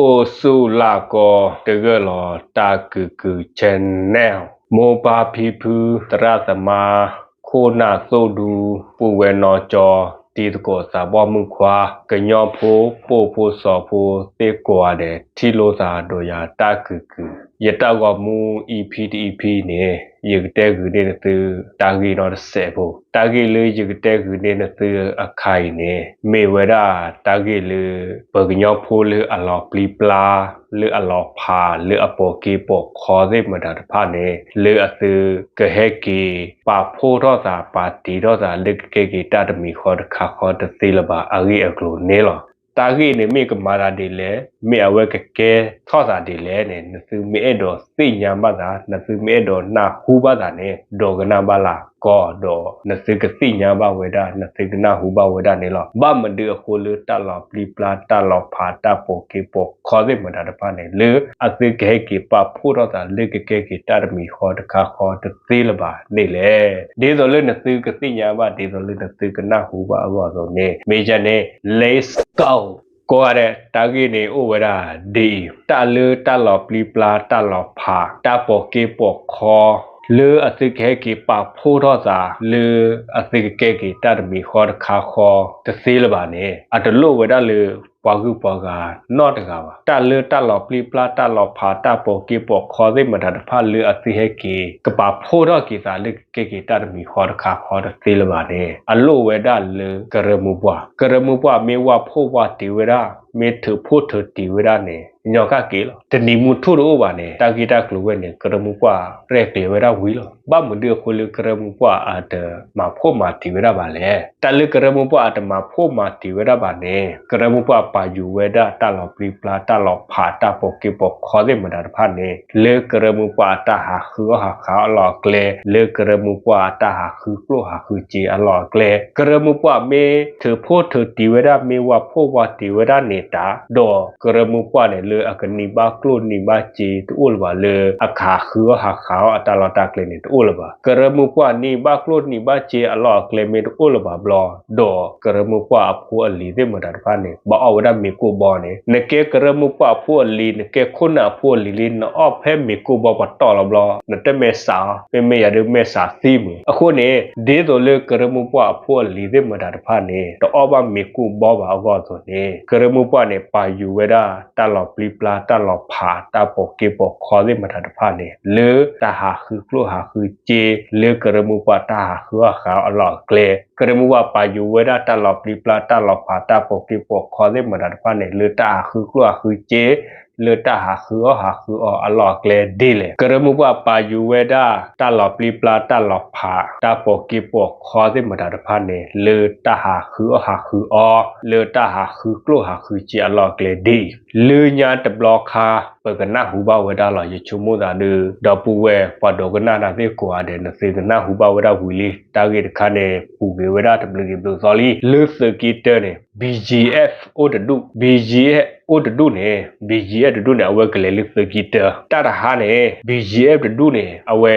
အိၣ်ဆူၣ်လၢ်ကီတဂၢၢ်လီၤ တၢ်ကုၢ်ကုၢ် channel မိၢ်ပၢ်ဖံဖု သရၣ်သမါ ခိၣ်နၢ်သိၣ်ဒူ ပုၢ်ဝဲၢ်နီၢ်ကၠီ တံၤသကိးသးဘီမုၣ်ခွါ ကညီဖိ ပိာ်ဖိစီၤဖိသ့ၣ်ကိးဂၤဒဲး ထံၣ်လိာ်သးဒီးယၤတၢ်ကုၢ်ကုၢ် ယတၢ်ဂီၤမူ EP တ EP န့ၣ် ယကတဲဂုာ်န့ၢ်နသု တၢ်ဂ့ၢ်နီတစဲးဖိ တၢ်ဂ့ၢ်လၢယကတဲဂုာ်န့ၢ်နသုအခါအံၤန့ၣ် မ့ၢ်ဝဲဒၣ်တၢ်ဂ့ၢ်လၢ ပှၤကညီဖိလၢအလီၤပျံၤပျါ လၢအလီၤဖး လၢအပိာ်က့ၤပိာ်ခီသ့ၣ်မတၤတဖၣ်န့ၣ် လၢအသုကဟဲက့ၤ ပာ်ဖှိၣ်ထီၣ်သး ပာ်တ့ၤထီၣ်သး လၢကကဲက့ၤတၢ်တမံၤဃီတခါဃီတသ့လၢၤဘၣ် အဂ့ၢ်အကျိၤန့ၣ်လီၤ. တၢ်ဂ့ၢ်န့ၣ်မ့ၢ်ကမၤသးဒ်လဲၣ်, မ့ၢ်အဝဲကကဲထီၣ်သးဒ်လဲၣ်န့ၣ် နသုမ့ၢ်အဲၣ်ဒိးသ့ၣ်ညါဘၣ်သး, နသုမ့ၢ်အဲၣ်ဒိးနၢ်ဟူဘၣ်သးန့ၣ် ဒိကနၣ်ဘၣ်လၢ်ကီ ဒီးနသုကသ့ၣ်ညါဘၣ်ဝဲဒၣ် နသုကနၢ်ဟူဘၣ်ဝဲဒၣ်န့ၣ်လီၤ. ဘၣ်မနုၤအဃိလၢတၢ်လီၤပျံၤပျါ တၢ်လီၤဖး တၢ်ပိာ်က့ၤပိာ်ခီသ့ၣ်မတၤတဖၣ်န့ၣ် လၢအသုကဟဲက့ၤပာ်ဖှိၣ်ထီၣ်သး လၢကကဲက့ၤတၢ်တမံၤဃီတခါဃီတသ့လၢၤဘၣ်န့ၣ်လဲၣ်. ဒ်သိးလၢနသုကသ့ၣ်ညါဘၣ် ဒ်သိးလၢနသုကနၢ်ဟူဘၣ်အဂီၢ်အသိးန့ၣ် မ့ၢ်ယန့ၣ် let's go ကိးဂၤဒဲး တၢ်ဂ့ၢ်န့ၣ်အိၣ်ဝဲဒၣ်ဒ်အံၤ, တၢ်လၢတၢ်လီၤပျံၤပျါ တၢ်လီၤဖး တၢ်ပိာ်က့ၤပိာ်ခီ လၢအသုကဟဲက့ၤပာ်ဖှိၣ်ထီၣ်သး လၢအသုကကဲက့ၤတၢ်တမံၤဃီတခါဃီတသ့လၢၤဘၣ်န့ၣ် အတလိၣ်ဝဲဒၣ်လၢပှၤဂုၤပှၤဂၤနီတဂၤဘၣ်. တၢ်လၢတၢ်လီၤပျံၤပျါ တၢ်လီၤဖး တၢ်ပိာ်က့ၤပိာ်ခီသ့ၣ်မတၤတဖၣ် လၢအသုဟဲက့ၤ ကပာ်ဖှိၣ်ထီၣ်က့ၤသး လၢကကဲက့ၤတၢ်တမံၤဃီတခါဃီတသ့လၢၤဘၣ်န့ၣ် အလိၣ်ဝဲဒၣ်လၢကရၢမိၢ်ပှၢ်, ကရၢမိၢ်ပှၢ်မ့ၢ်ဝၢ်ဖှိၣ်ဝၢ်တ့ၤဝဲဒၣ်, မ့ၢ်ထုးဖှိၣ်ထုးတ့ၤဝဲဒၣ်န့ၣ် ညီကၣ်က့ၤလီၤ. တနံၤမုၢ်ထူၣ်တအိၣ်ဘၣ်န့ၣ် တၢ်ဂ့ၢ်တၢ်ကျိၤဝဲန့ၣ် ကရၢမိၢ်ပှၢ်ရဲၣ်ကျဲၤဝဲဒၣ်ဝံၤလီၤ. ဘၣ်မနုၤအဃိလၢကရၢမိၢ်ပှၢ်အတမၤဖှိၣ်မၤတ့ၤဝဲဒၣ်ဘၣ်လဲၣ်. တၢ်လၢကရၢမိၢ်ပှၢ်အတမၤဖှိၣ်မၤတ့ၤဝဲဒၣ်ဘၣ်န့ၣ် ကရၢမိၢ်ပှၢ်ပာ်ယိၤဝဲဒၣ်တၢ်လီၤပျံၤပျါ တၢ်လီၤဖး တၢ်ပိာ်က့ၤပိာ်ခီသ့ၣ်မတၤတဖၣ်န့ၣ် လၢကရၢမိၢ်ပှၢ်အတၢ်ဟးဃုအီၣ်ဟးဃုအီအလီၢ်အကျဲ, လၢကရၢမိၢ်ပှၢ်အတၢ်ဟးဃုကျိၣ်ဟးဃုစ့အလီၢ်အကျဲ, ကရၢမိၢ်ပှၢ်မ့ၢ်ထုးဖှိၣ်ထုးတ့ၤဝဲဒၣ် မ့ၢ်ဝၢ်ဖှိၣ်ဝၢ်တ့ၤဝဲဒၣ်န့ၣ်တၢ်, ဒီးကရၢမိၢ်ပှၢ်န့ၣ် လၢအကနံၣ်ဘၣ်ကျိၣ်နံၣ်ဘၣ်စ့တအိၣ်လၢၤဘၣ်, လၢအခးဃုအီၣ်ဟးဃုအီၣ်အတၢ်လီၢ်တၢ်ကျဲန့ၣ်တအိၣ်လၢၤဘၣ်. ကရၢမိၢ်ပှၢ်နံၣ်ဘၣ်ကျိၣ်နံၣ်ဘၣ်စ့အလီၢ်အကျဲမ့ၢ်တအိၣ်လၢၤဘၣ်ဘျီ, ဒီးကရၢမိၢ်ပှၢ်အဖိအလံၤသ့ၣ်မတၤတဖၣ်န့ၣ် ဘၣ်အီၣ်ဝဲဒၣ်မ့ၤကိၣ်ဘီန့ၣ်, နကဲကရၢမိၢ်ပှၢ်အဖိအလံၤ နကဲခိၣ်နၢ်အဖိအလံၤလံ နအီၣ်ဖဲမ့ၤကိၣ်ဘီပတီၢ်လီၤဘျီ နတမ့ၢ်စးအီၤ, မ့မ့ၢ်ယၤဒုးမ့ၢ်စးသံမုၢ်. အဃိန့ၣ် ဒ်သိးလၢကရၢမိၢ်ပှၢ်အဖိအလံၤသ့ၣ်မတၤတဖၣ်န့ၣ် တအီၣ်ဘၣ်မ့ၤကိၣ်ဘီဘၣ်အဂီၢ်အသိးန့ၣ် ကရၢမိၢ်ပှၢ်န့ၣ် ပာ်ယိၤဝဲဒၣ်တၢ်လီၤပျံၤပျါ တၢ်လီၤဖး တၢ်ပိာ်က့ၤပိာ်ခီသ့ၣ်မတၤတဖၣ်န့ၣ် လၢတၢ်ဟးဃုကျိၣ်ဟးဃုစ့ လၢကရၢမိၢ်ပှၢ်တၢ်ဟးဃုအီၣ်ဟးဃုအီၣ်အလီၢ်အကျဲ, ကရၢမိၢ်ပှၢ်ပာ်ယိၤဝဲဒၣ်တၢ်လီၤပျံၤပျါ တၢ်လီၤဖး တၢ်ပိာ်က့ၤပိာ်ခီသ့ၣ်မတၤတဖၣ်န့ၣ် လၢတၢ်ဟးဃုကျိၣ်ဟးဃုစ့ လၢတၢ်ဟးဃုအီၣ်ဟးဃုအီအလီၢ်အကျဲဒ်လဲၣ်. ကရၢမိၢ်ပှၢ်ပာ်ယိၤဝဲဒၣ် တၢ်လီၤပျံၤပျါ တၢ်လီၤဖး တၢ်ပိာ်က့ၤပိာ်ခီသ့ၣ်မတၤတဖၣ်န့ၣ် လၢတၢ်ဟးဃုအီၣ်ဟးဃုအီ, လၢတၢ်ဟးဃုကျိၣ်ဟးဃုစ့အလီၢ်အကျဲဒ်အံၤ, လၢညါတဘျီခါ ပကနၢ်ဟူဘၣ်ဝဲဒၣ်လီၤ. ယဆိကမိၣ်သးဒုး ဒီပုၢ်ဝဲၢ်ပှၤဒိကနၣ်တၢ်သ့ၣ်ကိးဂၤဒဲး နသုကနၢ်ဟူဘၣ်ဝဲဒၣ်ဝံၤလံ. တၢ်ဂ့ၢ်တခါန့ၣ် ပူၤကွံာ်ဝဲဒၣ်တဘျုးဂ့ၤဘျုးသီလံ. လၢသုးက့တၢန့ၣ် BGF အိၣ်တဒူၣ်, BGF အိၣ်တဒူၣ်န့ၣ် BGF တဒူၣ်န့ၣ် အဝဲကလဲၤလၢသုးက့တၢ တၢ်တဟါန့ၣ် BGF တဒူၣ်န့ၣ် အဝဲ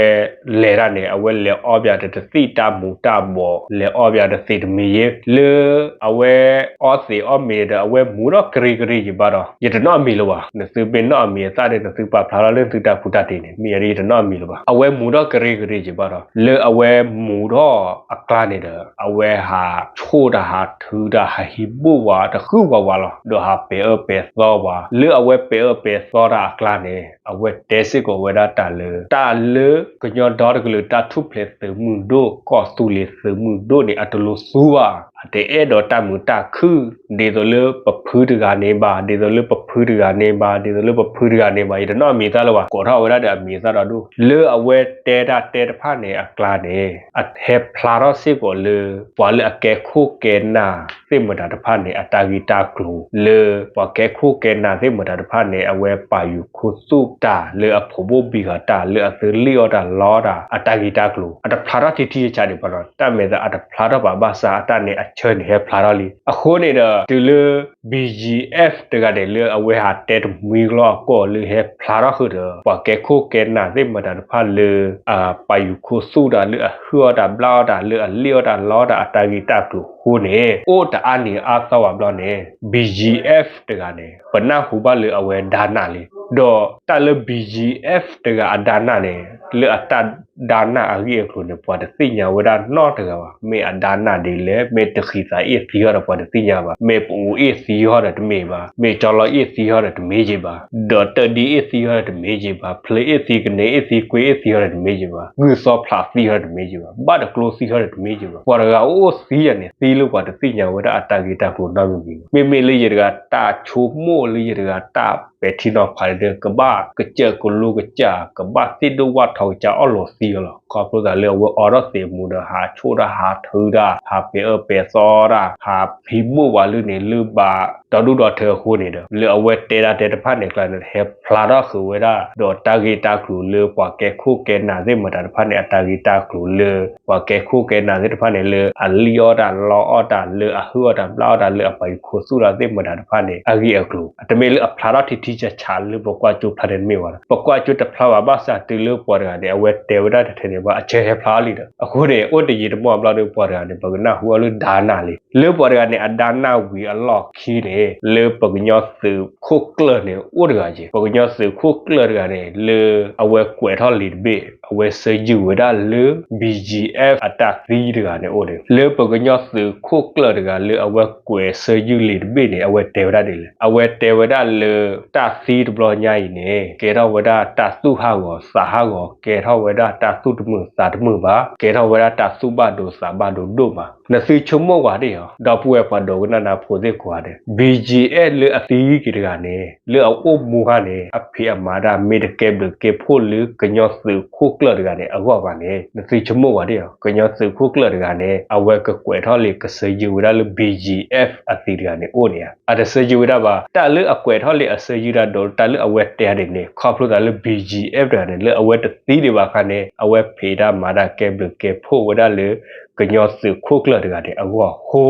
လဲၤတၢ်န့ၣ် အဝဲလဲၤအီပၠးတသံၣ်တၢ်မူၤတၢ်ဘှီး လဲၤအီပၠးတသ့ၣ်တမံၤယ့ လၢအဝဲအီသံးအီမ့ၤဒီး အဝဲမူၤထီၣ်ကရံကရံယဘၣ်ဒီး ယတနီၣ်အမံၤလၢၤဘၣ်. နသုမ့ၢ်နီၣ်အမံၤအသၣ်ဒီး နသုပာ်ဖျါထီၣ်လၢနသုတၢ်ဖူးတၢ်တ့ၢ်န့ၣ် မ့ၢ်ယၤဒီးယတနီၣ်အမံၤလၢၤဘၣ်. အဝဲမူၤထီၣ်ကရံကရံယဘၣ်ဒီး လၢအဝဲမူၤထီၣ်အကျါန့ၣ်ဒီး အဝဲဟးဆိၣ်တၢ် ဟးထုတၢ် ဟးဟံးဘိၣ်ဝဲတဃုဝဲဝဲလီၤ. ဒီးဟးပဲာ်အၢပဲာ်သီဝဲ လၢအဝဲပဲာ်အၢပဲာ်သီတၢ်အကျါန့ၣ် အဝဲတဲစ့ၢ်ကီးဝဲဒၣ်တၢ်လၢ တၢ်လၢကညီဒီတကလုာ် တၢ်ထူၣ်ဖျဲးသုးမုၢ်ဒိၣ် ကီၢ်သူလ့ၤသုးမုၢ်ဒိၣ်န့ၣ် အတလိၤသူဘၣ်, အတအဲၣ်ဒိးတၢ်မုာ်တၢ်ခုၣ် ဒ်သိးလၢပဖုတဂၤန့ၣ်ဘၣ်, ဒ်သိးလၢပဖုတဂၤန့ၣ်ဘၣ်, ဒ်သိးလၢပဖုတဂၤန့ၣ်ဘၣ်, ယတနီၣ်အမံၤသၣ်လၢၤဘၣ်. ကိးထီၣ်ဝဲဒၣ်ဒီးအမံၤအသၣ်ဒီဒူၣ် လၢအဝဲတဲတၢ်တဲတဖၣ်န့ၣ်အကျါန့ၣ် အဟဲဖျါထီၣ်စ့ၢ်ကီးလၢ ပှၤလၢအကဲခိၣ်ကဲနၢ်သ့ၣ်မတၤတဖၣ်န့ၣ် အတၢ်ဂ့ၢ်တၢ်ကျိၤ လၢပှၤကဲခိၣ်ကဲနၢ်သ့ၣ်မတၤတဖၣ်န့ၣ် အဝဲပာ်ယူၤခူသူၣ်တၢ် လၢအဖိးဘိၣ်ဘံဃာ်တၢ် လၢအသုလံၣ်အီၣ်တၢ်လီတၢ် အတၢ်ဂ့ၢ်တၢ်ကျိၤ အတဖျါထီၣ်ထံထံဆးဆးဒံးဘၣ်နီၤ. တၢ်မဲာ်သးအတဖျါထီၣ်ဘၣ်ဘၣ်ဆၣ် အတၢ်န့ၣ် ဆၢန့ၣ်ဟဲဖျါထီၣ်လံ. အဃိန့ၣ်ဒီး တုၤလၢ BGF တဂၤန့ၣ် လၢအဝဲဟးတဲတမှံၤကလီအကီၢ်လၢဟဲဖျါထီၣ်ဃုာ်ဒီး ပှၤကဲခိၣ်ကဲနၢ်သ့ၣ်မတၤတဖၣ်လၢ အပာ်ယူၤခိၣ်သူၣ်တၢ် လၢအဟုၣ်အီၣ်တၢ်ဘျၣ်အီၣ်တၢ် လၢအလံၣ်အီၣ်တၢ်လီတၢ် အတၢ်ဂ့ၢ်တၢ်ကျိၤအဃိန့ၣ် အိၣ်တအါနံၤအါသီဘၣ်ဘျီန့ၣ် BGF တဂၤန့ၣ် ပနၢ်ဟူဘၣ်လၢအဝဲဒါနၢ်လံ. ဒီးတၢ်လၢ BGF တဂၤအဒါနၢ်န့ၣ် လၢအတၢ်ဒါနၢ်အဂ့ၢ်အကျိၤန့ၣ် ပှၤတသ့ၣ်ညါဝဲဒၣ်နီတဂၤဘၣ်. မ့ၢ်အဒါနၢ်ဒ်လဲၣ်, မ့ၢ်တဃံသးအ့ၣ်သံဟီဒီးပှၤတသ့ၣ်ညါဘၣ်, မ့ၢ်ပအူအ့ၣ်သံဟီဒီးတမ့ၢ်ဘၣ်, မ့ၢ်ကၠီလီၤအ့ၣ်သံဟီဒီးတမ့ၢ်က့ၤဘၣ်, ဒီးတၢၢ်ဒံအ့ၣ်သံဟီဒီးတမ့ၢ်က့ၤဘၣ်, ဖျ့အ့ၣ်သံ ကနဲအ့ၣ်သံ ကွ့အ့ၣ်သံဟီဒီးတမ့ၢ်က့ၤဘၣ်, ဂုၢ်သီဖျးသံဟီဒီးတမ့ၢ်က့ၤဘၣ်, ဘၣ်တကျိသံဟီဒီးတမ့ၢ်က့ၤဘၣ်. ပှၤတဂၤအိၣ်သံယၤန့ၣ် သံလၢပှၤတသ့ၣ်ညါဝဲဒၣ်အတၢ်ဂ့ၢ်တၢ်ကျိၤနီတမံၤမံၤဘၣ်. မ့မ့ၢ်လၢယတဂၤတၢ်ဆိကမိၣ်လၢ ယတဂၤတၢ်ပဲာ်ထံနီၤဖးဒီး ကဘၣ်ကစၢၢ်ကလိကစၢ် ကဘၣ်သ့ၣ်ဒိၣ်ဝၣ်ထီကစၢ်အီၣ်လီၤသံအီၤလီၤ. ခီဖျိသးလၢအဝဲအိးထီၣ်သံးမူဒီး ဟးဆိၣ်တၢ်ဟးထုတၢ် ဟးပဲာ်အၢပဲာ်သီတၢ် ဟးဖံးဘိၣ်ပှၤလၢန့ၣ်လၢဘၣ် ဒီဒူၣ်ဒီထၢအဃိန့ၣ်ဒီး လၢအဝဲတဲဒၣ်တဲတဖၣ်န့ၣ်အကျါန့ၣ် ဟဲဖျါထီၣ်ဃုာ်ဝဲဒၣ် ဒီးတၢ်ဂ့ၢ်တၢ်ကျိၤလၢပှၤကဲခိၣ်ကဲနၢ်သ့ၣ်မတၤတဖၣ်န့ၣ် အတၢ်ဂ့ၢ်တၢ်ကျိၤလၢ ပှၤကဲခိၣ်ကဲနၢ်သ့ၣ်တဖၣ်န့ၣ် လၢအလံၣ်အီၣ်တၢ်လီအီၣ်တၢ် လၢအဟုၣ်အီၣ်တၢ်ဘျၣ်အီၣ်တၢ် လၢအပာ်ယူၤခိၣ်သူၣ်တၢ်သ့ၣ်မတၤတဖၣ်န့ၣ် အဂ့ၢ်အကျိၤ တမ့ၢ်လၢအဖျါထီၣ်ထံထံဆးဆးလၢပကွၢ်ကၠိဖျါန့ၣ်တမ့ၢ်ဘၣ်. ပကွၢ်ကၠိတဖျါဘၣ် ဘၣ်ဆၣ်တုၤလၢပှၤတဂၤန့ၣ် အဝဲတဲဝဲဒၣ်တထဲန့ၣ် ပှၤအဆၢဟဲဖျါလံဒီး အဃိန့ၣ် အိၣ်တယံာ်တမီၢ်ဘျီဒီး ပှၤတဂၤန့ၣ် ပကနၢ်ဟူအီၤလၢဒါနၢ်လံ. လၢပှၤတဂၤန့ၣ် အဒါနၢ်ဝံၤအလီၢ်ခံန့ၣ် လၢပကညီသုးခိၣ်ကျၢၢ်န့ၣ် အိၣ်တဂၤက့ၤ ပကညီသုးခိၣ်ကျၢၢ်တဂၤန့ၣ် လၢအဝဲကွဲးထီၣ်လံာ်တဘ့ၣ် အဝဲဆၢယုၢ်ဝဲဒၣ်လၢ BGF အတၢ်သံတဂၤန့ၣ်အိၣ်န့ၣ် လၢပကညီသုးခိၣ်ကျၢၢ်တဂၤလၢအဝဲကွဲးဆၢယုၢ်လံာ်တဘ့ၣ်န့ၣ် အဝဲတဲဝဲဒၣ်ဒ်လဲၣ်. အဝဲတဲဝဲဒၣ်လၢ တၢ်သံတဘျီညါအံၤန့ၣ် ကဲထီၣ်ဝဲဒၣ်တၢ်သူၣ်ဟးဂီၤသးဟးဂီၤ ကဲထီၣ်ဝဲဒၣ်တၢ်သူၣ်တမုာ်သးတမုာ်ဘၣ်, ကဲထီၣ်ဝဲဒၣ်တၢ်သူၣ်ဘၣ်ဒိသးဘၣ်ဒိဒိၣ်မး. နသုဆိကမိၣ်ဝဲဒၣ်အီၤ ဒီပုၢ်ဝဲၢ်ပှၤဒိကနၣ်တၢ်ဖိသ့ၣ်ကိးဂၤဒဲး BGF လၢအသံက့ၤတဂၤန့ၣ် လၢအအိၣ်မူခါန့ၣ် အဖံးအမၤတၢ်မ့ၢ်တကဲဘျုးကဲဖှိၣ်လၢကညီသုးခိၣ်ကျၢၢ်တဂၤန့ၣ် အဂီၢ်ဘၣ်န့ၣ် နသုဆိကမိၣ်ဝဲဒၣ်အီၤ ကညီသုးခိၣ်ကျၢၢ်တဂၤန့ၣ် အဝဲကကွဲးထီၣ်လံာ်ကဆၢယုၢ်ဝဲဒၣ်လၢ BGF အသံတဂၤန့ၣ်အိၣ်န့ၣ်ဧါ. အတဆၢယုၢ်ဝဲဒၣ်ဘၣ်. တၢ်လၢအကွဲးထီၣ်လံာ်အဆၢယုၢ်ဒၣ်ဒီး တၢ်လၢအဝဲတဲဒ်န့ၣ် ခီဖျိသးလၢ BGF တဂၤန့ၣ် လၢအဝဲတသံဒံးဘၣ်ခါန့ၣ် အဝဲဖံးတၢ်မၤတၢ်ကဲဘျုးကဲဖှိၣ်ဝဲဒၣ်လၢ ကညီသုးခိၣ်ကျၢၢ်တဂၤန့ၣ်အဂီၢ်အဃိ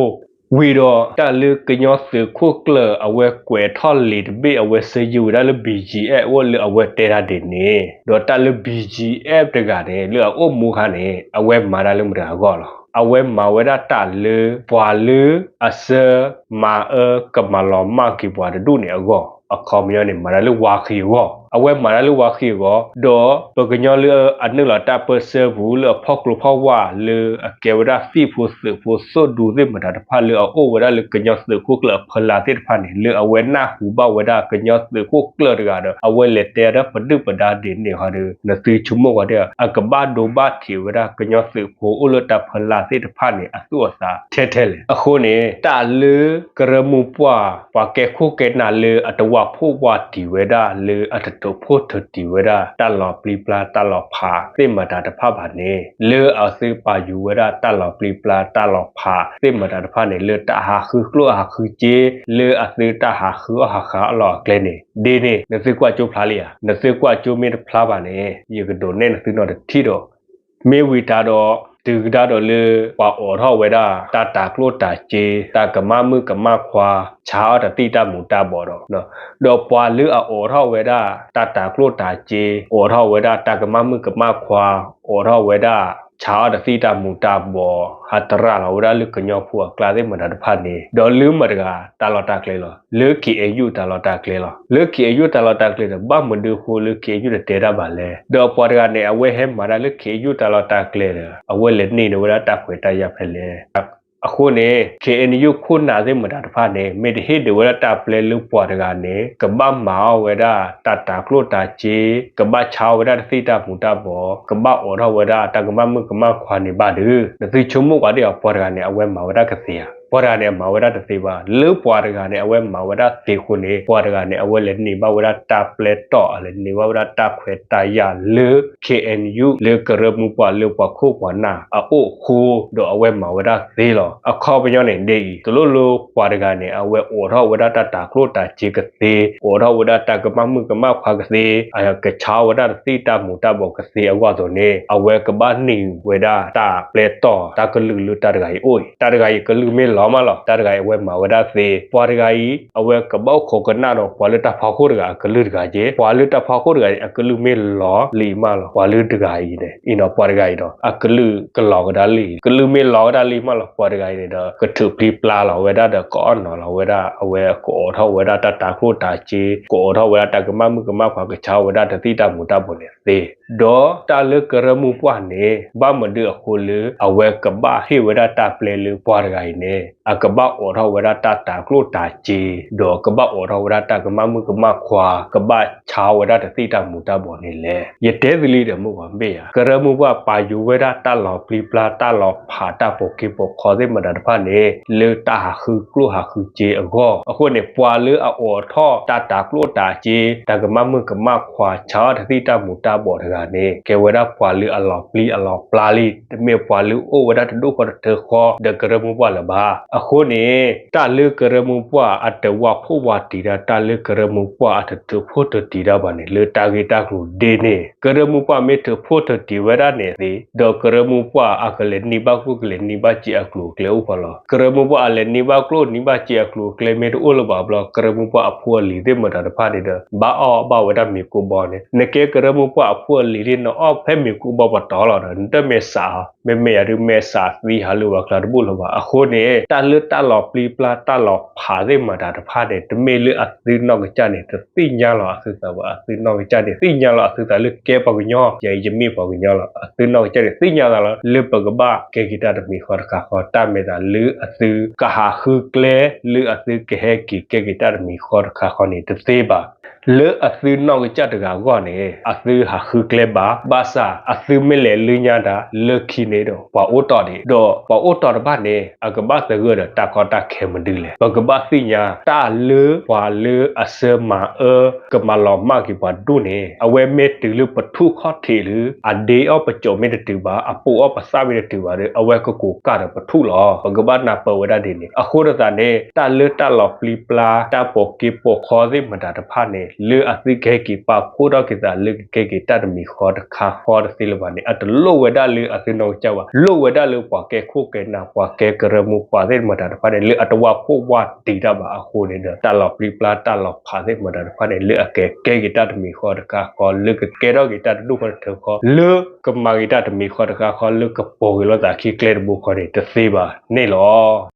ဝံၤဒီးတၢ်လၢကညီသုးခိၣ်ကျၢၢ်အဝဲကွဲးထီၣ်လံာ်တဘ့ၣ် အဝဲဆၢယုၢ်ဝဲဒၣ်လၢ BGF အိၣ်လၢအဝဲတဲဒၣ်ဒ်န့ၣ် ဒီးတၢ်လၢ BGF တဂၤန့ၣ် လၢအအိၣ်မူခါန့ၣ် အဝဲမၤတၢ်လၢမတၤအဂီၢ်လီၤ. အဝဲမၤဝဲဒၣ်တၢ်လၢ ပှၤလၢအဆၢမၤအၢကမၤလီၤမၢ်က့ၤပှၤတဒူၣ်န့ၣ်အဂီၢ် အခီပညီန့ၣ် မၤတၢ်လၢဝါဃံအဂီၢ်, အဝဲမၤတၢ်လၢဝါဃံအဂီၢ်, ဒီးပကညီလၢအနုာ်လီၤတၢ်ပၢၢ်ဆၢပူၤ လၢအဖီၣ်ကျိဖီၣ်ဝၣ်လၢအကဲဝဲဒၣ်သံၣ်ဖိသုးဖိသိၣ်ဒူသ့ၣ်မတၤတဖၣ် လၢအအိၣ်ဝဲဒၣ်လၢကညီသုးခိၣ်ကျၢၢ်အဖီလာ်သ့ၣ်တဖၣ်န့ၣ် လၢအဝဲနၢ်ဟူဘၣ်ဝဲဒၣ်ကညီသုးခိၣ်ကျၢၢ်တဂၤဒီး အဝဲလဲၤတဲအီၤဒီးပဒုၣ်ပဒါဒ်န့ၣ်ဟီဒီး နသုဆိကမိၣ်ဝဲဒၣ် အကဘၣ်ဒိဘၣ်ထံးဝဲဒၣ်ကညီသုးဖိအိၣ်လၢတၢ်ဖီလာ်သ့ၣ်တဖၣ်န့ၣ် အသူၣ်အသးထဲထဲလဲၣ်. အဃိန့ၣ် တၢ်လၢကရၢမိၢ်ပှၢ် ပှၤကဲခိၣ်ကဲနၢ်လၢအတဝၢ်ဖှိၣ်ဝၢ်တံၢ်ဝဲဒၣ် လၢအတတိာ်ဖှိၣ်တံၢ်ဝဲဒၣ် တၢ်လီၤပျံၤပျါတၢ်လီၤဖးသ့ၣ်မတၤတဖၣ်ဘၣ်န့ၣ် လၢအသုပာ်ယူၤဝဲဒၣ်တၢ်လီၤပျံၤပျါတၢ်လီၤဖး သ့ၣ်မတၤတဖၣ်န့ၣ် လၢတၢ်ဟးဃုကျိၣ်ဟးဃုစ့ လၢအသုတၢ်ဟးဃုအီၣ်ဟးဃုအီၣ်လီၤအကျဲန့ၣ် ဒ်န့ၣ် နသုကွၢ်ကၠိဖျါလံဧါ. နသုကွၢ်ကၠိမ့ၢ်တဖျါဘၣ်န့ၣ် ယကဒိးနဲၣ်နသုနီတထံၣ်ဒီး မ့ၢ်ဝံၤတၢ်ဒီး တုၤကဒါဒီးလၢ ပှၤအိးထီၣ်ဝဲဒၣ် တၢ်တၤကျိၣ်တၤစ့ တၢ်ကမၣ်မုၣ်ကမၣ်ခွါ ဆါအီၣ်တၢ်သံၣ်တၢ်မူၤတၢ်ဘှီးဒီး ဒီးပှၤလၢအအိးထီၣ်ဝဲဒၣ် တၢ်တၤကျိၣ်တၤစ့ အိးထီၣ်ဝဲဒၣ် တၢ်ကမၣ်မုၣ်ကမၣ်ခွါ အိးထီၣ်ဝဲဒၣ် ဆါအီၣ်တၢ်သံၣ်တၢ်မူၤတၢ်ဘှီး ဟးတရၣ်လီၤဝဲဒၣ်လၢကညီဖိအကျါသ့ၣ်မတၤတဖၣ်န့ၣ် ဒီးလၢမတၤတဂၤတၢ်လီၢ်တၢ်ကျဲလီၤ. လၢ KNU တၢ်လီၢ်တၢ်ကျဲလီၤ. လၢ KNU တၢ်လီၢ်တၢ်ကျဲဒီး ဘၣ်မနုၤအဃိလၢ KNU တတဲတၢ်ဘၣ်လဲၣ်. ဒီးပှၤတဂၤန့ၣ် အဝဲဟဲမၤတၢ်လၢ KNU တၢ်လီၢ်တၢ်ကျဲဒီး အဝဲလဲၤန့ၢ်ဒံးဝဲဒၣ်တၢ်ခွဲးတၢ်ယာ်ဖဲလဲၣ်. အဃိန့ၣ် KNU ခိၣ်နၢ်သ့ၣ်မတၤတဖၣ်န့ၣ် မ့ၢ်တဟ့ၣ်ဒံးဝဲဒၣ်တၢ်ပျဲလၢပှၤတဂၤန့ၣ် ကဘၣ်မၤအီၣ်ဝဲဒၣ် တၢ်တၤကျိၣ်တၤစ့ ကဘၣ်ဆါအီၣ်ဝဲဒၣ်တၢ်သံၣ်တၢ်မူၤတၢ်ဘှီး ကဘၣ်အိးထီၣ်ဝဲဒၣ် တၢ်ကမၣ်မုၣ်ကမၣ်ခွါန့ၣ်ဘၣ်ဒီး နသုဆိကမိၣ်ကွၢ်ဒံးအီၤ ပှၤတဂၤန့ၣ် အဝဲမၤဝဲဒၣ်ကသ့ဧါ. ပှၤတဂၤန့ၣ် အမၤဝဲဒၣ်တသ့ဘၣ်. လၢပှၤတဂၤန့ၣ် အဝဲမၤဝဲဒၣ်သ့အဃိန့ၣ် ပှၤတဂၤန့ၣ် အဝဲလဲၤန့ၢ်ဘၣ်ဝဲဒၣ်တၢ်ပျဲတီၢ် အလဲၤန့ၢ်ဘၣ်ဝဲဒၣ်တၢ်ခွဲးတၢ်ယာ်လၢ KNU လၢကရၢမိၢ်ပှၢ်လၢပှၤခိၣ်ပှၤနၢ်အအိၣ်အဃိ ဒီးအဝဲမၤဝဲဒၣ်သ့လီၤ. အခီပညီန့ၣ်ဒ်အံၤ တလိၣ်လၢပှၤတဂၤန့ၣ် အဝဲအိးထီၣ်ဝဲဒၣ်တၢ်တၤကျိၣ်တၤစ့ကသ့ အိးထီၣ်ဝဲဒၣ်တၢ်ကမၣ်မုၣ်ကမၣ်ခွါကသ့ ကဆါဝဲဒၣ်တၢ်သံၣ်တၢ်မူၤတၢ်ဘှီးကသ့အဂီၢ်အသိးန့ၣ် အဝဲကဘၣ်န့ၢ်ဝဲဒၣ်တၢ်ပျဲတီၢ်တၢ်ကလုၢ်လၢတၢ်တဂၤအံၤအိၣ်အံၤ တၢ်တဂၤအံၤကလုၢ်မ့ၢ် လီၤမးလီၤ. တၢ်တဂၤအံၤအဝဲမၤဝဲဒၣ်သ့, ပှၤတဂၤအံၤ အဝဲကဘၣ်အိၣ်ခိးကနၣ်ဒီး ပှၤလၢတၢ်ဖီခိၣ်တဂၤအကလုၢ်တဂၤက့, ပှၤလၢတၢ်ဖီခိၣ်တဂၤအံၤ အကလုၢ်မ့ၢ်လီၤလံမးလီၤ. ပှၤလၢတဂၤအံၤန့ၣ် အံၤနီၤ ပှၤတဂၤအံၤဒီး အကလုၢ်ကလီၤကဒါလံ, ကလုၢ်မ့ၢ်လီၤကဒါလံမးလီၤ. ပှၤတဂၤအံၤန့ၣ်ဒီး ကထုးပျံၤပျါလီၤဝဲဒၣ်ဒီး ကအီၣ်နီၤလီၤဝဲဒၣ် အဝဲကအိးထီၣ်ဝဲဒၣ်တၢ်တၤကျိၣ်တၤစ့, ကအိးထီၣ်ဝဲဒၣ်တၢ်ကမၣ်မုၣ်ကမၣ်ခွါ ကဆါဝဲဒၣ်တသံၣ်တၢ်မူၤတၢ်ဘှီးန့ၣ်သ့. ဒီးတၢ်လၢကရၢမိၢ်ပှၢ်န့ၣ် ဘၣ်မနုၤအဃိလၢ အဝဲကဘၣ်ဟ့ၣ်ဝဲဒၣ်တၢ်ပျဲလၢပှၤတဂၤအံၤန့ၣ် အကဘၣ်အိးထီၣ်ဝဲဒၣ်တၢ်တၤကျိၣ်တၤစ့, ဒီးကဘၣ်အိးထီၣ်ဝဲဒၣ်တၢ်ကမၣ်မုၣ်ကမၣ်ခွါ, ကဘၣ်ဆါဝဲဒၣ်တသံၣ်တၢ်မူၤတၢ်ဘှီးန့ၣ်လဲၣ်. ယတဲသုလံဒီး မုၢ်ဂီၤဘ့ၣ်ယၤ ကရၢမိၢ်ပှၢ်ပာ်ယိၤဝဲဒၣ်တၢ်လီၤပျံၤပျါ တၢ်လီၤဖး တၢ်ပိာ်က့ၤပိာ်ခီသ့ၣ်မတၤတဖၣ်န့ၣ် လၢတၢ်ဟးဃုကျိၣ်ဟးဃုစ့အဂီၢ်. အဃိန့ၣ် ပှၤလၢအအိးထီၣ်တၢ်တၤကျိၣ်တၤစ့ တၢ်ကမၣ်မုၣ်ကမၣ်ခွါ ဆါအီၣ်တသံၣ်တၢ်မူၤတၢ်ဘှီးတဂၤန့ၣ် ကဲဝဲဒၣ်ပှၤလၢအလီၤပျံၤအလီၤပျါလံ, တမ့ၢ်ပှၤလၢအိၣ်ဝဲဒၣ်တဒူၣ်ဃီတထၢဃီ ဒီးကရၢမိၢ်ပှၢ်လၢၤဘၣ်. အဃိန့ၣ် တၢ်လၢကရၢမိၢ်ပှၢ်အတဝၢ်ဖှိၣ်ဝၢ်တံၢ်တၢ်, တၢ်လၢကရၢမိၢ်ပှၢ်အတထုးဖှိၣ်ထုးတံၢ်တၢ်ဘၣ်န့ၣ် လၢတၢ်ဂ့ၢ်တၢ်ကျိၤဒ်န့ၣ် ကရၢမိၢ်ပှၢ်မ့ၢ်ထုးဖှိၣ်ထုးတံၢ်ဝဲဒၣ်န့ၣ်သ့, ဒီးကရၢမိၢ်ပှၢ်အကလဲၤနံၣ်ဘၣ်ကျိၣ် ကလဲၤနံၣ်ဘၣ်စ့အကျိၤအကျဲအိၣ်ဃီလီၤ. ကရၢမိၢ်ပှၢ်အလဲၤနံၣ်ဘၣ်ကျိၣ်နံၣ်ဘၣ်စ့အကျိၤအကျဲမ့ၢ်တအိၣ်လၢၤဘၣ်ဘျီ ကရၢမိၢ်ပှၢ်အဖိအလံၤသ့ၣ်မတၤတဖၣ်န့ၣ်ဒီး ဘၣ်အီၣ်ဘၣ်ဝဲဒၣ်မ့ၤကိးဘီန့ၣ်, နကဲကရၢမိၢ်ပှၢ်အဖိအလံၤလံ နအီၣ်ဖဲမ့ၤကိးဘီပတီၢ်လီၤဒီး နတမ့ၢ်စးအီၤ, မ့မ့ၢ်ယၤဒုး မ့ၢ်စးသံဟးလၢပှၤကျါတဘူၣ်လၢၤဘၣ်. အဃိန့ၣ် တၢ်လၢတၢ်လီၤပျံၤပျါ တၢ်လီၤဖးသ့ၣ်မတၤတဖၣ်န့ၣ် တမ့ၢ်လၢအသုနီၢ်ကစၢ်န့ၣ် တသ့ၣ်ညါလီၤအသုသးဘၣ်. အသုနီၢ်ကစၢ်န့ၣ် သ့ၣ်ညါလီၤအသုသးလၢကဲပှၤကညီ, ယၤအံၤယမ့ၢ်ပှၤကညီလီၤ. အသုနီၢ်ကစၢ်န့ၣ် သ့ၣ်ညါသးလီၤ လၢပကဘၣ်ကဲက့ၤတၢ်တမံၤဃီတခါဃီ, တၢ်မဲာ်သးလၢအသုကဟးဃုကျဲ လၢအသုကဟဲက့ၤကဲက့ၤတၢ်တမံၤဃီတခါဃီန့ၣ် တသ့ဘၣ်. လၢအသုနီၢ်ကစၢ်တဂၤအဂီၢ်န့ၣ် အသုဟးဃုကျဲဘၣ်, ဘၣ်ဆၣ်အသုမ့ၢ်လဲၤလၢညါဒၣ် လၢခံန့ၣ်ဒီး ပှၤအိၣ်တီၢ်ဒံး, ဒီးပှၤအိၣ်တီၢ်တဖၣ်န့ၣ် အကဘၣ်သဂၢၢ်ဒီးတၢ်ကီတၢ်ခဲမနုၤလဲၣ်. ပကဘၣ်သ့ၣ်ညါ တၢ်လၢပှၤလၢအစၢမၤအၢ ကမၤလီၤမၢ်က့ၤပှၤဒိၣ်န့ၣ် အဝဲမ့ၢ်တုၤလၢပထူၣ်ခီၣ်ထံးလၢ အဒ့အီၣ်ပစိာ်မ့ၢ်တတုၤဘၣ်, အပိာ်အီၣ်ပသၣ်မ့ၢ်တတုၤဘၣ်ဒီး အဝဲကကိးကၢ်ဒီးပထူၣ်လီၤ. ပကဘၣ်နၢ်ပၢၢ်ဝဲဒၣ်ဒ်န့ၣ်. အဃိတသးန့ၣ် တၢ်လၢတၢ်လီၤပျံၤပျါ တၢ်ပိာ်က့ၤပိာ်ခီသ့ၣ်မတၤတဖၣ်န့ၣ် လၢအသုကဟဲက့ၤပာ်ဖှိၣ်ထီၣ်က့ၤသးလၢကကဲက့ၤတၢ်တမံၤဃီတခါဃီတသ့လၢၤဘၣ်န့ၣ် အတလိၣ်ဝဲဒၣ်လၢအသုနီၢ်ကစၢ်ဘၣ်, လိၣ်ဝဲဒၣ်လၢပှၤကဲခိၣ်ကဲနၢ် ပှၤကဲကရၢမိၢ်ပှၢ်သ့ၣ်မတၤတဖၣ်န့ၣ် လၢအတဝၢ်ဖှိၣ်ဝၢ်တံၢ်တၢ်ဘၣ်အဃိန့ၣ်ဒီး တၢ်လီၤပျံၤပျါ တၢ်လီၤဖးသ့ၣ်မတၤတဖၣ်န့ၣ် လၢအကကဲက့ၤတၢ်တမံၤဃီတခါဃီ လၢကကဲထီၣ်က့ၤတၢ်တဒူၣ်ဃီတထၢဃီ လၢကမၤက့ၤတၢ်တမံၤဃီတခါဃီ လၢကပိာ်က့ၤလိာ်သးခံကျဲတဘိဃီန့ၣ် တသ့ဘၣ်န့ၣ်လီၤ.